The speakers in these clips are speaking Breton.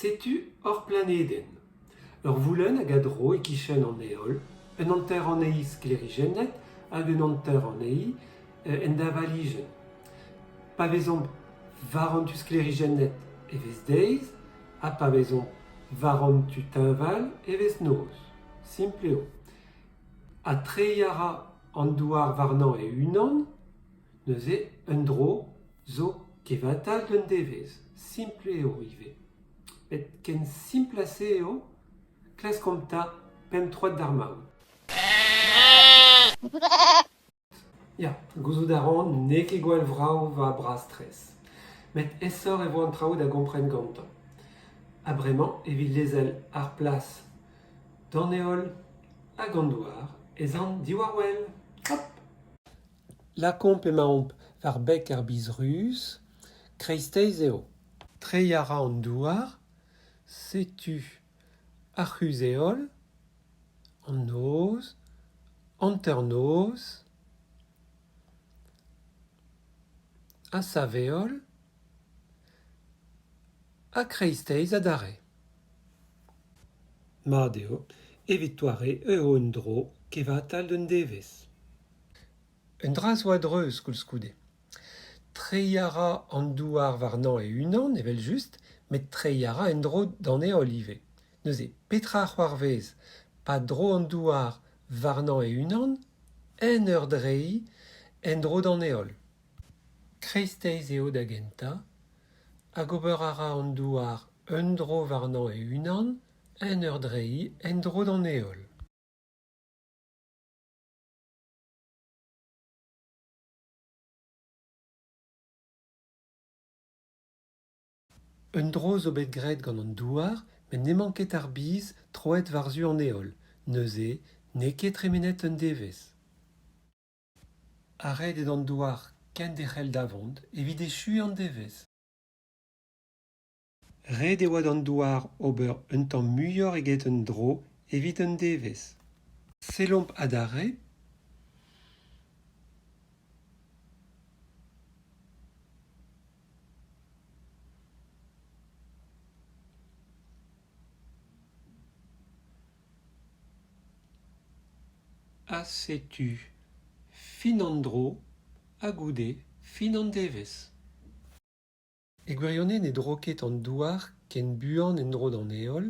Setu hor planedenn. Ur voulenn hag a dro e-kichen an heol, un hanter anezhi sklêrijennet hag un hanter anezhi en deñvalijenn. Pa vezomp war an tu sklêrijennet e vez deiz ha pa vezomp war an tu teñval e vez noz. Simpl eo. Ha treiñ a ra an douar warnañ e-unan, neuze un dro zo kevatal d'un devezh. Simpl eo ivez. Met ken simpl ha se eo, klaskomp 'ta pemp troad d'ar maout. Ya, gouzout a ran n'eo ket gwall vrav va brastres. Met aesoc'h e vo an traoù da gompren gantañ. Ha bremañ evit lezel ar plas d'an heol hag an douar ez an diwar-wel. Hop ! Lakaomp emaomp war beg ar biz ruz. Kreisteiz eo. Treiñ a ra an douar. Setu ar c'huzh-heol. An noz, hanternoz, ha sav-heol, ha kreisteiz adarre. Mat eo, evit doare eo un dro kevatal d'un devezh. Un dra zo a-dreuz koulskoude. Treiñ a ra an douar warnañ e-unan evel-just met treiñ a ra en-dro d'an heol ivez. Neuze, petra a c'hoarvez pa dro an douar warnañ e-unan en ur dreiñ en-dro d'an heol? Kreisteiz eo da gentañ hag ober a ra an douar un dro warnañ e-unan en ur dreiñ en-dro d'an heol. Un dro zo bet graet gant an douar met n'emañ ket ar biz troet war-zu an heol, neuze n'eo ket tremenet un devezh. Ha ret eo d'an douar kenderc'hel da vont evit echuiñ an devezh. Ret e oa d'an douar ober un tamm muioc'h eget un dro evit un devezh. Sellomp adarre. Ha setu fin an dro ha goude fin an devezh. E gwirionez ne dro ket an Douar ken buan en-dro d'an Heol,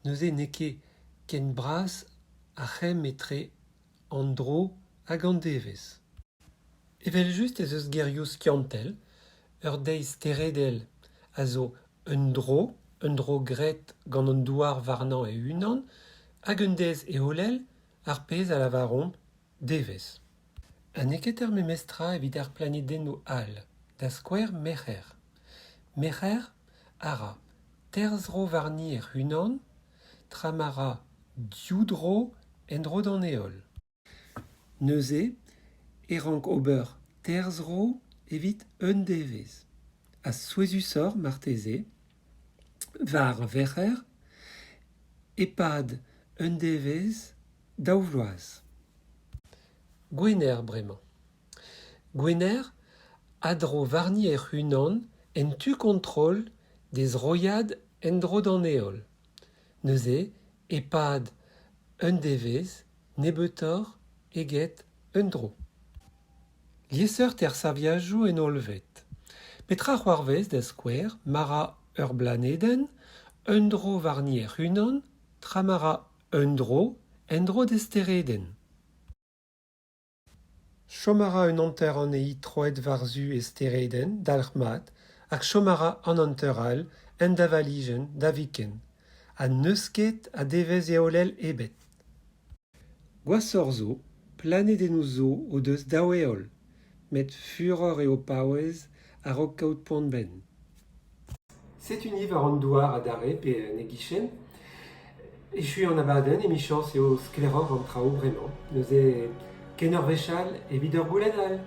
neuze n'eo ket ken bras ar c'hemm etre an dro hag an devezh. Evel-just ez eus gerioù skiantel, ur deiz steredel a zo un dro, un dro graet gant an Douar warnañ e-unan, hag un deiz heolel, ar pezh a lavaromp devezh. Ha n'eo ket ar memes tra evit ar planedennoù all, da skouer Merc'her. Merc'her a ra teir zro warni hec'h-unan, tra ma ra div dro en-dro d'an Heol. Neuze e rank ober teir zro evit un devezh. Ha souezhusoc'h marteze, war Verc'her, e-pad un devezh daou vloaz. Gwener bremañ. Gwener a dro warni hec'h-unan en tu kontrol d'he zroiad en-dro d'an heol. Neuze, e-pad un devezh, nebeutoc'h eget un dro. Liesseurt er saviadoù en hollved. Petra c'hoarvez, da skouer, ma ra ur blanedenn un dro warni hec'h-unan tra ma ra un dro en-dro d'he steredenn. Chom a ra un hanter anezhi troet war-zu e steredenn dalc'hmat hag chom a ra an hanter all en deñvalijenn da viken ha n'eus ket a devezh heolel ebet. Gwashoc'h zo, planedennoù zo o deus daou heol, met furoc'h eo paouez a-raok kaout poan-benn. Setu ni war an douar adarre pe en e gichen. Echu an abadenn emichañs eo sklaeroc'h an traoù bremañ. Neuze ken ur wech all evit ur goulenn all.